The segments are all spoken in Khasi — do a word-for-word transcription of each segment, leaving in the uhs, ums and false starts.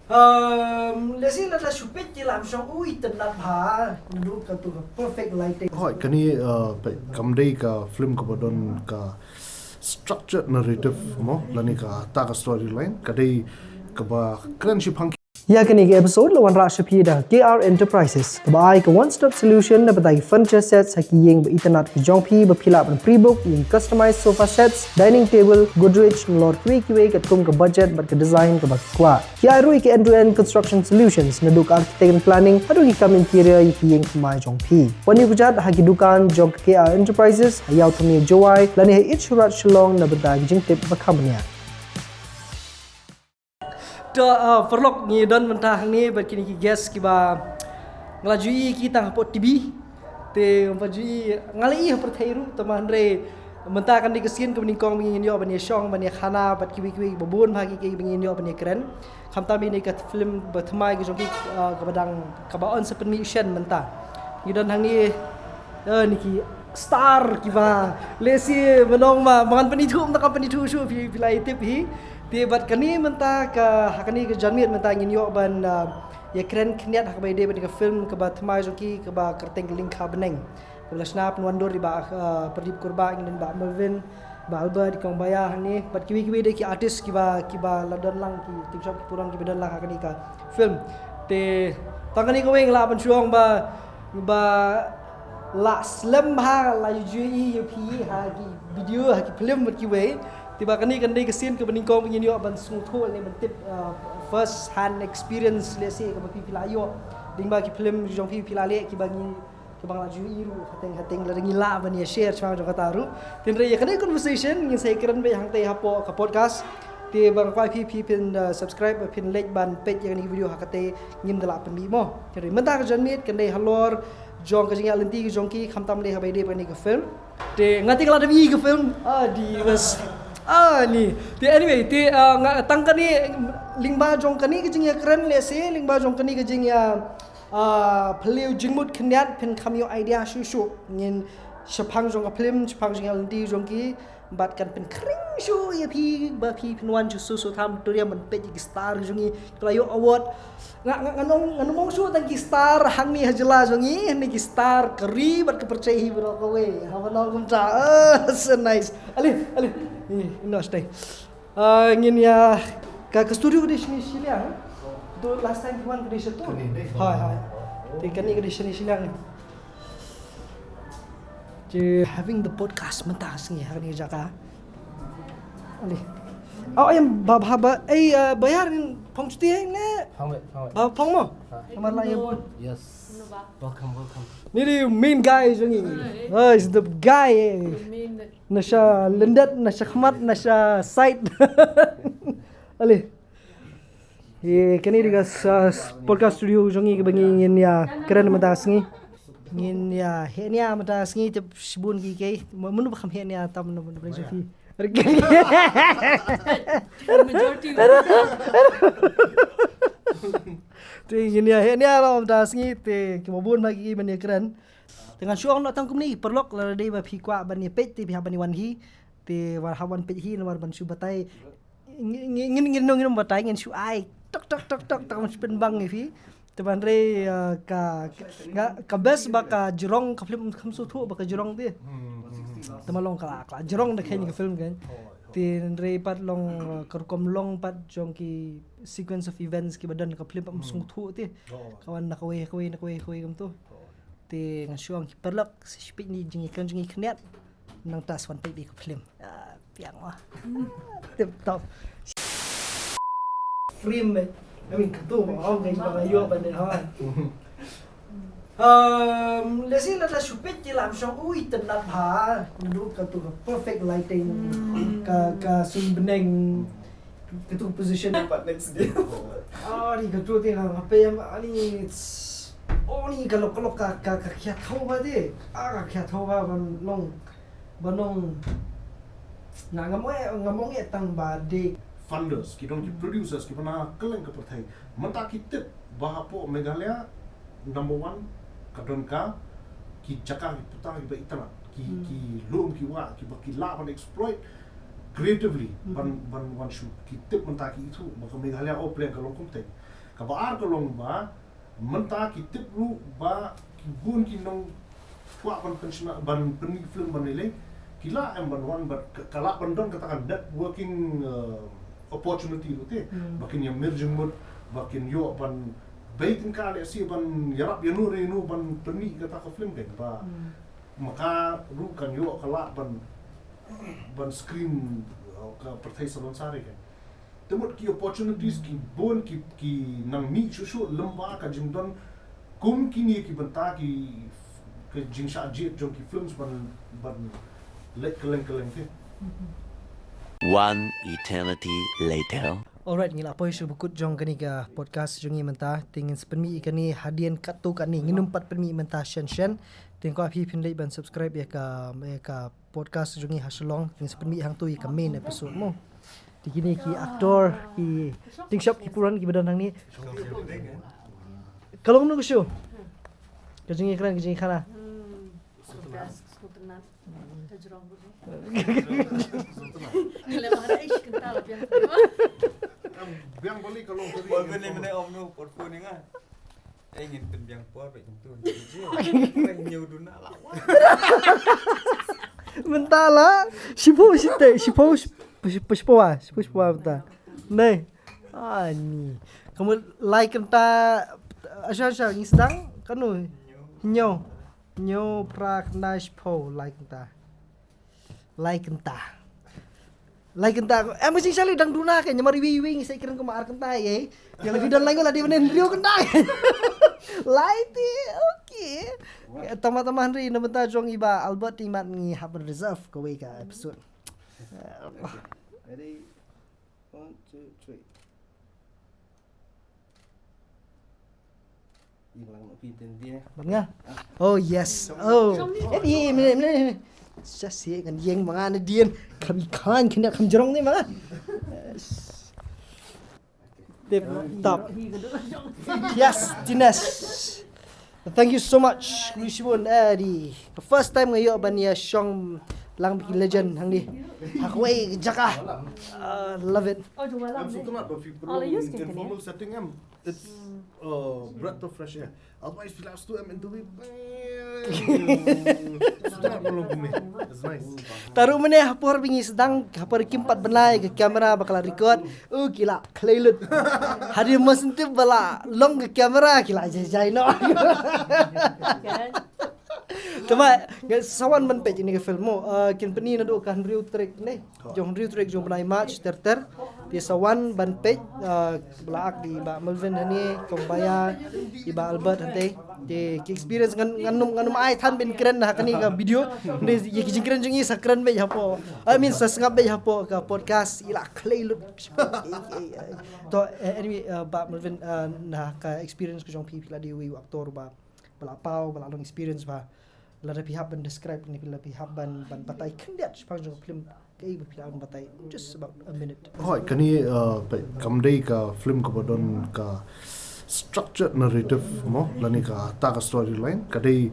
Um, lehse lada shu peit ki lam shong u itynnad bha, naduh katu ka perfect lighting. Hooid, kane, uh, peit, kam dei ka film kaba don ka structured narrative mo, lane kata ka storyline, ka dei kaba kren shaphang. Ïa kane ka episode la wanrah sha phi da K R Enterprises, kaba ai ka one stop solution na bynta ki furniture sets ha ki ïing ba itynnad ki jong phi, ba phi lah ban pre-book ïa ki customized sofa sets, dining table, Godrej, nalor kiwei kiwei katkum ka budget bad ka design kaba phi kwah. Ki ai ruh ïa ki end-to-end construction solutions, naduh ka architect and planning haduh ki kam interior ïa ki ïing thymmai jong phi. Wan ïakajia ha ki dukan jong ka K R Enterprises ha Ïew Thmie Jowai lane ha Eat Shoe Rath Shillong na bynta ki jingtip ba kham bniah. To, uh, paralok, ngi don mynta hangne bad kine ki guest kiba nga la ju ïohi ki tang hapoh T V. Te ngam pat ju ïohi, nga la ïohi ha pyrthei ruh, tangba hynrei mynta kan dei ka sien kaba nyngkong ba ngin ïoh ban ïashong, ban ïakhana bad kiwei kiwei ba bun bha ki, kiba ngin ïoh ban ïakren. Khamtam ïa kane ka film ba thymmai ka jong ki, ah, kaba dang, kaba yn sa pynmih shen mynta. Ngi don hangne, eh, ïa ki star kiba lehse mynno ma, ma ngan pynithuh, mynta kan pynithuh shuh, phi, phi la ïatip hi. Te bad kane mynta ka, ha kane ka janmiet mynta ngin ïoh ban, ah, ïakren khyndiat ha kaba ïadei bad ka film kaba thymmai jong ki kaba kyrteng Ka Lyngkha Bneng. Kaba la shna pynwandur da i Bah, ah, Pradip Kurbah, ngi don i Bah Melvin, Bah Albert, i Kong Baya hangne bad kiwei kiwei de ki artist kiba, kiba la don lang, ki acting shop, ki pulong kiba don lang ha kane ka film. Te tang kane kawei nga lah ban shu ong ba, ba la slem bha, la ju ïohi ïa phi ha ki video, ha ki film bad kiwei. Te ba kane kan dei ka sien kaba nyngkong ba ngin ïoh ban sngewthuh ne ban tip, uh, first hand experience lehse kaba phi, phi la ïoh lyngba ki film jong phi, phi la leh, kiba ngi, kiba nga la ju ïohi ruh hateng hateng, lada ngi lah ban ïa share shaphang jong kata ruh. Te hynrei ïa kane conversation ngin sa ïakren beit hangtei hapoh ka podcast. Te ba nga kwah phi, phi phin, uh, subscribe, phin leit ban peit ïa kane ka video ha katei, ngim da lah pynmih mo. Te hynrei mynta ka janmiet kan dei halor jong ka jingïaid lynti ka jong ki, khamtam lei ha ba ïadei bad kane ka film. Te nga te nga la dep ïohi ka film. Ah, di bas. Ah, ni. Te anyway, te, ah, nga tang kane lyngba jong kane ka jingïakren lehse, lyngba jong kane ka jingïa, ah, phylliew jingmut khyndiat phin kham ïoh idea shuh shuh. Ngin shaphang jong ka film, shaphang jingïaid lynti jong ki. Bad kan pynkhring shuh ïa phi ba phi phin wan shuh shuh shuh tham Victoria ban peit ïa ki star jong ngi kiba la ïoh award. Nga, nga, ngan ong, ngan ong shuh tang ki star hangne ha jylla jong ngi, hangne ki star ka ri bad ka pyrthei hi baroh kawei. Haba nong kumta. Ah, so nice. Ale, ale. Ni, no, stay. Ah, ngin ïa ka, ka studio ka dei shane shiliang. Tu last time ki wan ka dei shato. Hai, hai. Te kane ka dei shane shiliang. Te having the podcast mynta ka sngi ha kane ka jaka. Ale. Oh, em, ba, ba, ba, ei, uh, Bayar, ngin phong shuti ne? Phong, phong. Ba phong mo? Ha. Namar la ïa bun. Yes. Welcome, welcome. Ni dei main guy jong ngi. Hai. Oh, he's the guy, eh. Main. Na sha lyndet, na sha khmat, na sha side. Ale. Ïa, kane dei ka s-, s-, podcast studio jong ngi kaba ngi ngin ïa kren mynta ka sngi. Ngin ïa heh nia mynta ka sngi, te shibun ki kei. Mano ba kham heh nia tam na, na, na, Sophie. Majority. Te ngin ïa heh nia mynta ka sngi, te kiba bun ma ki ban ïa kren. Te ngan shu ong noh tang kumne, paralok, lada dei ba phi kwah ban ïa peit, te phi hap ban ïa wan hi. Te wat hap wan peit hi, namar ban shu batai. Ngi, ngi, ngin, ngin, ngin batai, ngin shu ai tok, tok, tok, tok, tok, ban shu pynbang ïa phi. Te ban rei, uh, ka, ka, ka best ba ka jrong ka film, kham sngewthuh ba ka jrong te. Hmm, hmm, hmm. Te ma long ka la, ka la jrong da khein ka film kan. Te ban rei pat long, uh, ka rukom long pat jong ki sequence of events kiba don ka film pat, hmm, sngewthuh te. Oh. Ka wan na kawei, kawei, na kawei, kawei kumto. Oh. Te ngan shu ong ki paralok, sa shu peit ni jingïakren jong ngi khyndiat. Nangta sa wan peit beit ka film. Ah, piang wah. Tip top. Frame, eh. I mean, katu ba ong ka jingpang ayo ba ne ha. Um, lehse lada shu peit ki lam shong u itynnad bha. Naduh katu ka perfect lighting. Hmm. Ka, ka suiñ bneng. Katu position. Pat next day. Ah, ni katu te nga peit, ah, ni. Oh, ni ka lok, ka lok ka, ka, ka khia thaw ba te. Ah, ka khia thaw ba ban long. Ban long. Nga, ngam ong, ngam ong ïa tang ba dei funders, ki don ki producers kiba na kylleng ka pyrthei. Mynta ki tip ba hapoh Meghalaya number one ka don ka, ki jaka, ki puta kiba itynnad, ki, hmm, ki lum, ki wah, kiba ki lah ban exploit. creatively ban ban ban shoot. Ki tip mynta ki ithuh ba ka Meghalaya o pleng ka long kumteng. Kaba ar ka long ba mynta ki tip ruh ba ki bun ki nongkwah ban pynshna ban pynmih film ban lei lei ki lah em ban wan, ba ka lah ban don kata ka networking, uh, opportunity ruh te. Ba kin ïa mir jingmut, ba kin ïoh ban bei tyngka lehse ban ïarap ïano re ïano ban pynmih kata ka film, kan ba ma ka ruh kan ïoh ka lah ban ban screen, uh, ka pyrthei salonsar, kan. Te mut ki opportunities ki bun ki ki nang mih shuh shuh lem bad ka jingdon kum kine ki bynta ki, ka jingshah jied jong ki films ban ban leit kylleng kylleng te. One eternity later. Alright, ngi la poi sha ba kut jong kane ka podcast jong ngi mynta. Te ngin sa pynmih ïa kane hadien katto katne, ngin ym pat pynmih mynta shen shen. Te nga kwah phi phin leit ban subscribe ïa ka ïa ka podcast jong ngi ha Shillong. Ngin sa pynmih hangto ïa ka main episode mo. Te kine ki actor, ki ting shop, ki puran kiba don hangne. Ka long no ka show. Ka jong ngi kren, ka jong ngi khana. Biang bali ka long kari. Bol bini mene om no por phone nga. Eh, ngin pynbiang por bad ngin tu. Ngin tu. Ngin tu duna la. Mynta la shiphew shiteng, shiphew shiphew shiphew shiphew mynta. Nei. Ani. Kamu lai kynta asha asha ngi sdang kano. Hynñiew. Hynñiew, phra, khyndai, shiphew, lai kynta. Lai kynta. Lai kynta. Em ka jingshisha lei dang duna ka, namar iwei iwei ngi sa kren kumba ar kynta ïa. Ïa la video lain la dei ban hynriew kynta. Lai te. Okay. Tama tama hynrei na bynta jong i Bah Albert te mat ngi hap ban reserve kawei ka episode. Ready? One, two, three. Ïeng lang noh phi ten dia. Bad nga. Oh yes. Oh. Eh, eh, mene mene. Sa si kan ïeng ma nga na dien. Kam kan kena kam jrong ni ma nga. Tip top. Yes, Tines. Thank you so much. Khublei shibun. Eh, di first time nga ïoh ban ïa shong lang bad ki legend hangne. Ha kawei ka jaka. Ah, love it. Oh, jong malam Em ni. Sultanat ba phi Oh, la use perlu kan kan, informal setting em. It's a breath of fresh air. Otherwise phi la stu em interview. Sultanat ba long kumne. It's nice. Taruh mene hapor bingi sedang hapor kim pat benai ka kamera bakal record. Uh, ki la khlei lut. Hadien mos ntip ba la long ka kamera ki la jai jai noh. Te ma nga sa wan ban peit ïa kane ka film mo. Uh, kin pyni naduh ka hynriew tarik ne. Jong hynriew tarik jong bnai March ter ter. Te sa wan ban peit, uh, ba la ak da i Bah Melvin hangne, Kong Baya, i Bah Albert hangtei. Te ki experience ngan ngan ym ngan ym ai than ban kren ha kane ka video. Hynrei ïa ki jingkren jong ngi sa kren beit hapoh. I mean sa sngap beit hapoh ka podcast, i la khlei lut. To, eh, anyway, uh, Bah Melvin, uh, na ka experience ka jong phi, phi la dei uwei u actor ba ba la paw, ba la long experience ba lada phi hap ban describe ne phi la phi hap ban ban batai khyndiat shaphang jong ka film, kaei ba phi la ban batai, just about a minute. Hooid, kane, uh, peit, kam dei ka film kaba don ka structured narrative mo, lane kata ka storyline, ka dei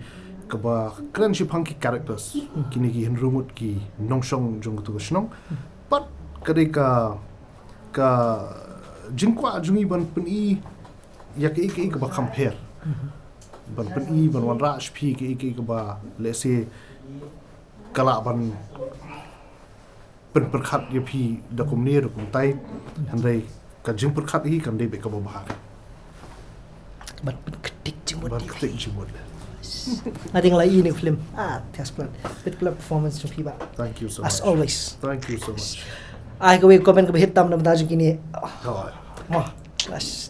kaba kren shaphang ki characters, kine ki hynriew ngut ki nongshong jong katu ka shnong. Pat ka dei ka ka jingkwah jong ngi ban pyni ïa kaei kaei kaba kham pher. Ban pyni, ban wanrah sha phi kaei kaei kaba lehse ka lah ban pynpyrkhat ïa phi da kumne da kumtai. Hynrei ka jingpyrkhat hi kan dei beit kaba bha. Ban pynktik jingmut. Ban ktik jingmut. Nga dang la i ne film. Ah, test plan. Bit club performance jong phi bah. Thank you so much. As always. Thank you so much. Ai kawei comment kaba hit tam na bynta jong kine. Mo. Let's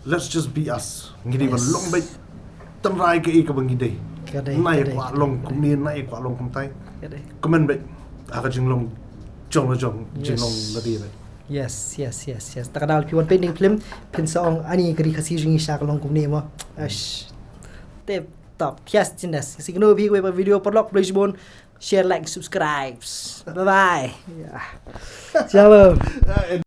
Let's just be us. Ngi dei ban long beit. Tynrai kaei kaba ngi dei. Nai kwah long kumne, nai kwah long kumtai. Comment beit. Ha ka jinglong jong la jong, jinglong la dei beit. Yes, yes, yes, yes. Ta ka daw phi wan peit ïa ka film, phin sa ong ani ka ri Khasi jong ngi sha ka long kumne mo. Ash. Tip top. Yes, Tines. Ngi sa ïakynduh bad phi ha kawei pat ka video, paralok, khublei shibun. Share, like, subscribe. Bye bye. Yeah. Shalom.